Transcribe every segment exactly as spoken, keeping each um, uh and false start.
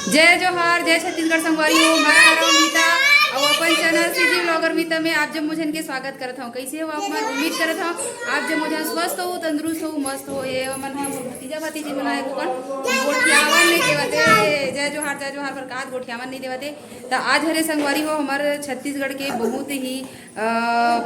जय जोहार, जय छत्तीसगढ़ संगवारी हो। मैं हरव मीता अउ अपन चैनल सीजी ब्लॉगर मीता में आप जम्मो झन के स्वागत करत हूँ। कैसे हो आप मन? उम्मीद करत हूँ आप जम्मो झन स्वस्थ हो, तंदुरुस्त हो, मस्त हो। ये मन ह मोर भतीजा भतीजी मन आए कोन गोठियावन नहीं देवत हे। जय जोहार, जय जोहार पर कात गोठियावन नहीं देवत हे। त आज हरे संगवारी हो हमर छत्तीसगढ़ के बहुत ही अ,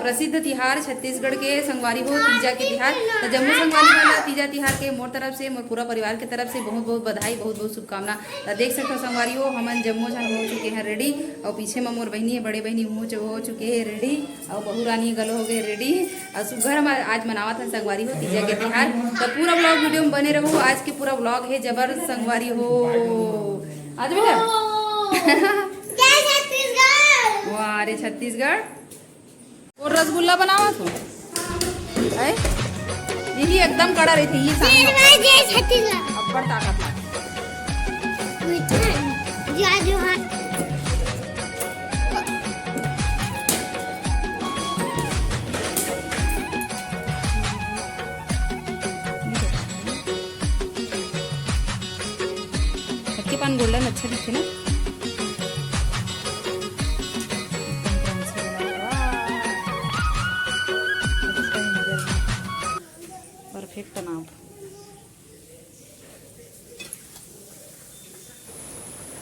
प्रसिद्ध तिहार छत्तीसगढ़ के संगवारी हो तीजा के तिहार। त जम्मो संगवारी मन ला तीजा तिहार के मोर तरफ से, मोर पूरा परिवार के तरफ से बहुत बहुत बधाई, बहुत बहुत शुभकामना। त देख सकथव संगवारी हो, हमन जम्मो झन हो चुके हैं रेडी, अउ पीछे म मोर बहिनी हे, बड़े बहिनी हो चु-, हो चुके हैं रेडी, अउ बहू रानी घलो हो गए रेडी। अउ सुग्घर हम आज मनावत हन संगवारी हो तीजा के तिहार। त पूरा ब्लॉग वीडियो में बने रहू। आज के पूरा ब्लॉग हे जबर संगवारी हो। आज बेटा जय छत्तीसगढ़। वाह रे छत्तीसगढ़। और रसगुल्ला बनावत हो? हैं? यही एकदम कड़ा रहिथे, ये सामने। जय छत्तीसगढ़। अब्बड़ ताकत लागे। मीठा। जय जोहार। कच्चे पान गोल्डन अच्छा दिखथे ना। परफेक्ट नाप।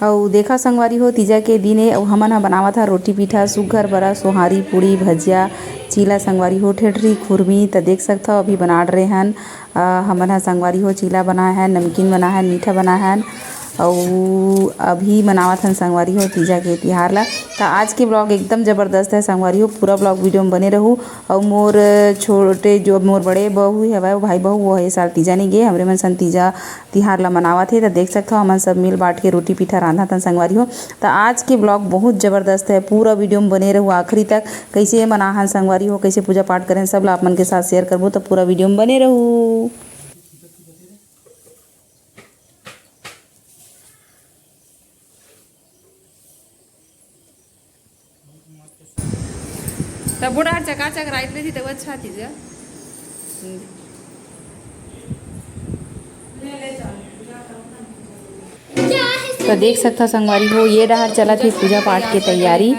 अउ देखा संगवारी हो, तीजा के दिन ए, अउ हमन ह बनावत ह रोटी पीठा, सुग्घर बरा, सोहारी, पूड़ी, भजिया, चीला संगवारी हो, ठेठरी, खुरमी, त देख सकथव अभी बनात रहे हन। अ, हमन ह संगवारी हो चीला बनाए हन, नमकीन बनाए हन, मीठा बनाए हन, अउ अभी मनावत हन संगवारी हो तीजा के तिहार ला। त आज के ब्लॉग एकदम जबरदस्त है संगवारी हो, पूरा ब्लॉग वीडियो में बने रहू। अउ मोर छोटे जो मोर बड़े बहू हवय, वो भाई बहू, वो ए साल तीजा नहीं गे, हमरे मन सन तीजा तिहार ला मनावत हे। त देख सकथव हमन सब मिल बांट के रोटी पीठा रांधत हन संगवारी हो। त आज के ब्लॉग बहुत जबरदस्त है, पूरा वीडियो में बने रहू आखिरी तक। कैसे मनाहन संगवारी हो, कैसे पूजा पाठ करें, सब ला आप मन के साथ शेयर करबो, त पूरा वीडियो में बने रहू। तब बूढ़ा चकाचक राइत रही तब अच्छा चीज है। तो देख सकथव संगवारी हो, ये डहर चलत हे पूजा पाठ के तैयारी।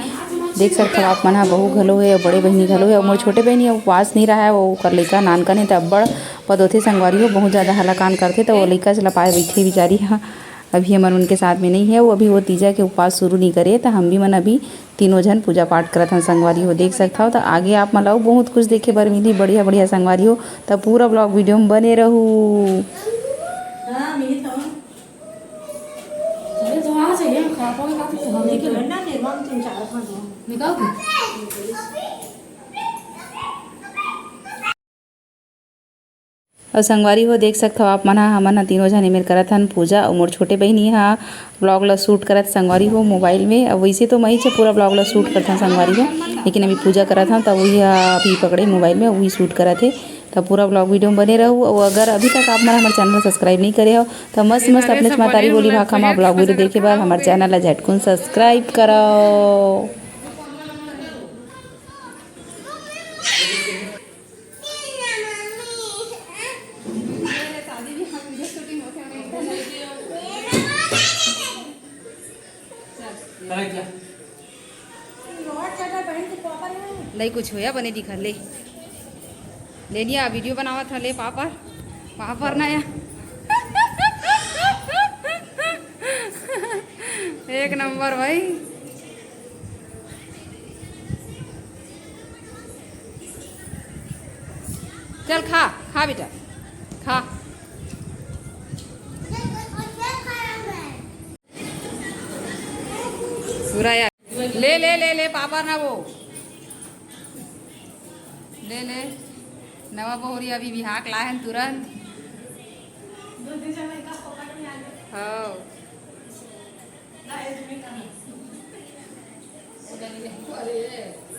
देख सकथव आप मन ह, बहू घलो हे अउ बड़े बहिनी घलो हे अउ मोर छोटे बहिनी ह उपवास नहीं रहा है, वो ओकर लइका नानकन हे त अब्बड़ पदोथे संगवारी हो, बहुत ज्यादा हलाकान करथे त वो लइका चला पाए बैठे बिचारी ह। अभी हमन उनके साथ में नहीं है, वो अभी वो तीजा के उपवास शुरू नहीं करे, त हम भी मन अभी तीनों झन पूजा पाठ करत हन संगवारी हो। देख सकथव त आगे आप मन ला अउ बहुत कुछ देखे बर मिली, बढ़िया बढ़िया संगवारी हो, त पूरा ब्लॉग वीडियो में बने रहू। अरे तो वहाँ से ये खराब होगा तो हम लेके निकाल दो। निकाल दो। अउ संगवारी हो, देख सकथव आप मन ह, हमन ह तीनों झन एमेर करत हन पूजा। अउ मोर छोटे बहिनी ह ब्लॉग ल शूट करत संगवारी हो मोबाइल में। अउ वैसे तो मैं ही पूरा ब्लॉग ल शूट करथन संगवारी हो, लेकिन अभी पूजा करत हन त वही ह अभी पकड़े मोबाइल में, वही शूट करत हे। त पूरा ब्लॉग वीडियो में बने रहू। अउ अगर अभी तक आप मन हमर चैनल सब्सक्राइब नहीं करे हो त मस्त मस्त अपने महतारी बोली भाखा म ब्लॉग वीडियो देखे बर हमर चैनल ल झटकुन सब्सक्राइब करो। नहीं कुछ होया, बने दिखा ले। ले लिया, वीडियो बनावत ह, ले पापड़, पापड़ नया। एक नंबर भाई। चल खा, खा बेटा, खा। पूरा यार। ले, ले, ले, ले, पापड़ ना वो। ले, ले। नवा बहुरी अभी बिहाक लाहन तुरंत। हाँ।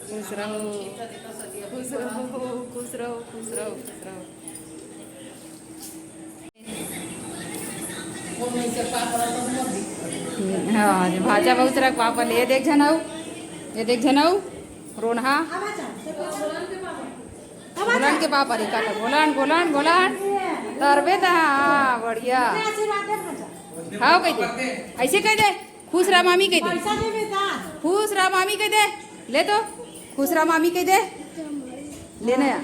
खुश रहो, खुश रहो, खुश रहो, खुश रहो, खुश रहो। हाँ, भाजा बहुत रख पापा ले, ये देख झन अउ, ये देख झन अउ, रोनहा। गोलन के पापा रे, का गोलन, गोलन, गोलन। तरबे त, हाँ, बढ़िया। हाँ, कह दे, ऐसे कह दे, "खुश रहा मामी" कह दे, "खुश रहा मामी" कह दे, ले तो, "खुश रहा मामी" कह दे, लेना यार।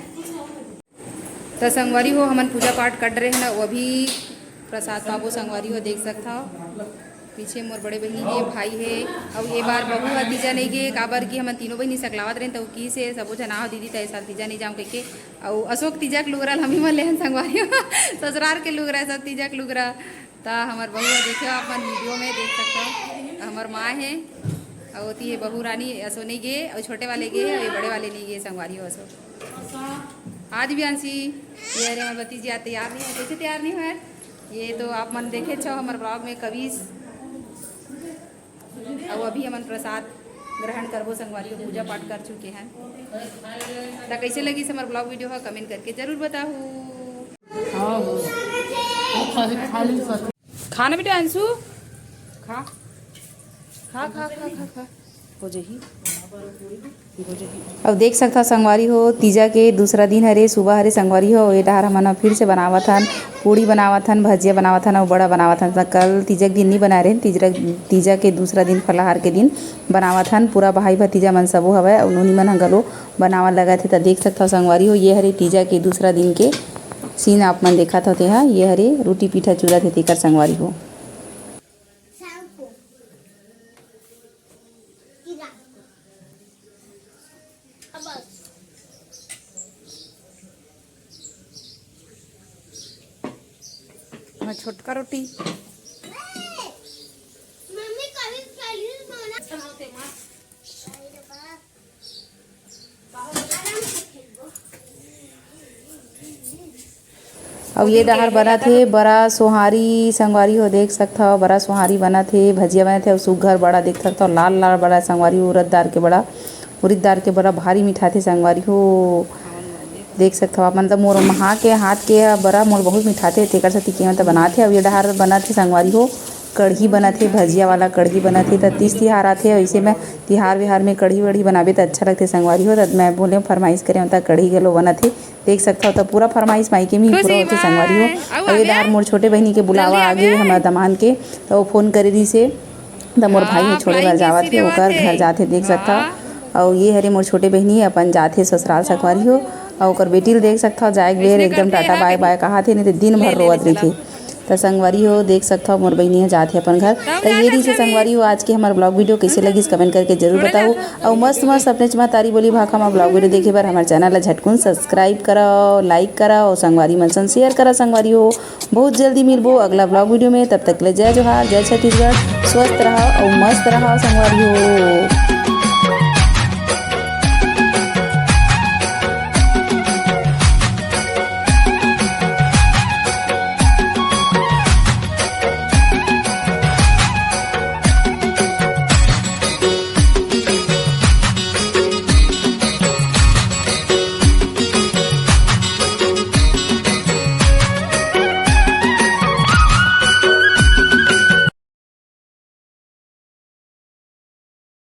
त संगवारी हो, हमन पूजा पाठ कर रहे हैं ना, वो अभी प्रसाद पाबो संगवारी हो, देख सकत हव। पीछे मोर बड़े बहिनी के भाई हे, अउ ये बार बहू ह तीजा नइ गे, काबर कि हमन तीनों बहिनी सकलावत रहेन, त वो किहिस हे सबो झन, "आओ दीदी, त ए साल तीजा नइ जाऊँ" कहिके। अउ अशोक तीजा के लुगरा ल हमी मन लेहन संगवारी हो, ससुरार के लुगरा, सब तीजा के लुगरा। त हमर बहू ह देखे आप मन वीडियो में देख सकत हव, हमर माँ हे, अउ ओती हे बहू रानी, असो नइ गे, अउ छोटे वाले गे हे, अउ ये बड़े वाले नइ गे संगवारी हो असो। हाँ दिव्यांशी, ये हरे हमर भतीजी आज तैयार नइ हे, कइसे तैयार नइ होय? ये तो आप मन देखे छव हमर ब्लॉग में कविस। अउ अभी हमन प्रसाद ग्रहण करबो संगवारी हो, पूजा पाठ कर चुके हैं। त कइसे लगिस हमर ब्लॉग वीडियो ह, कमेंट करके जरूर बताहू। हाँ, वो खाली, खाली सच। खा ना बेटा अंशु, खा, खा, खा, खा, खा, खा। हो जाही, हो जाही। अब देख सकत हव संगवारी हो, तीजा के दूसरा दिन हरे, सुबह हरे संगवारी हो, ये डहर हमन ह फिर से बनावत हन, पूड़ी बनावत हन, भजिया बनावत हन अउ बड़ा बनावत हन। त कल तीजा के दिन नइ बनाए रहेन, तीजरा, तीजा के दूसरा दिन फलाहार के दिन बनावत हन। पूरा भाई भतीजा मन सबो हवय अउ नोनी मन ह घलो बनावत लगत हे। त देख सकत हव संगवारी हो, ये हरे तीजा के दूसरा दिन के सीन आप मन देखत हव, तेहा ये हरे रोटी पीठा चूरत हे तेकर संगवारी हो। मैं छोटका रोटी। मम्मी कभी पहली बनाना। अब ये डहर बनत हे बड़ा सोहारी संगवारी हो, देख सकत हव, बड़ा सोहारी बनत हे, भजिया बनत हे, अउ सुग्घर बड़ा देख सकत हव, लाल लाल बड़ा संगवारी हो, उरद दार के बड़ा, उरद दार के बड़ा भारी मिठाथे संगवारी हो। देख सकत हव आप मन, त मोर महा के हाथ के ह बड़ा मोर बहुत मिठाथे, तेकर सेती के मन त बनात हे। अउ ये डहर बनत हे संगवारी हो, कढ़ी बनत हे, भजिया वाला कढ़ी बनत हे। त तीज तिहार आथे, अइसे में तिहार विहार में कढ़ी वढ़ी बनाबे त अच्छा लगथे संगवारी हो। त मैं बोले फरमाइश करे, त कढ़ी घलो बनत हे। देख सकत हव, त पूरा फरमाइश माई के में ही पूरा होथे संगवारी हो। अउ ये डहर मोर छोटे बहिनी के बुलावा आ गे हमर दमांद के, त वो फोन करे रहिस हे। त मोर भाई ह छोड़े बर जावत हे, ओकर घर जात हे, देख सकत हव। अउ ये हरे मोर छोटे बहिनी, अपन जात हे ससुराल संगवारी हो। अउ ओकर बेटी ल देख सकत हव, जाए के बेर एकदम टाटा बाय बाय कहात हे, नइ ते दिन भर रोवत रहिथे। त संगवारी हो, देख सकत हव, मोर बहिनी ह जात हे अपन घर। त ये रहिस हे संगवारी हो, आज के हमर ब्लॉग वीडियो कइसे लगिस, कमेंट करके जरूर बताहू। अउ मस्त मस्त अपनेच महतारी बोली भाखा म ब्लॉग वीडियो देखे बर हमर चैनल ल झटकुन सब्सक्राइब करव, लाइक करव, अउ संगवारी मन संग शेयर करव संगवारी हो। बहुत जल्दी मिलबो अगला ब्लॉग वीडियो में, तब तक ले जय जोहार, जय छत्तीसगढ़, स्वस्थ रहव अउ मस्त रहव संगवारी हो।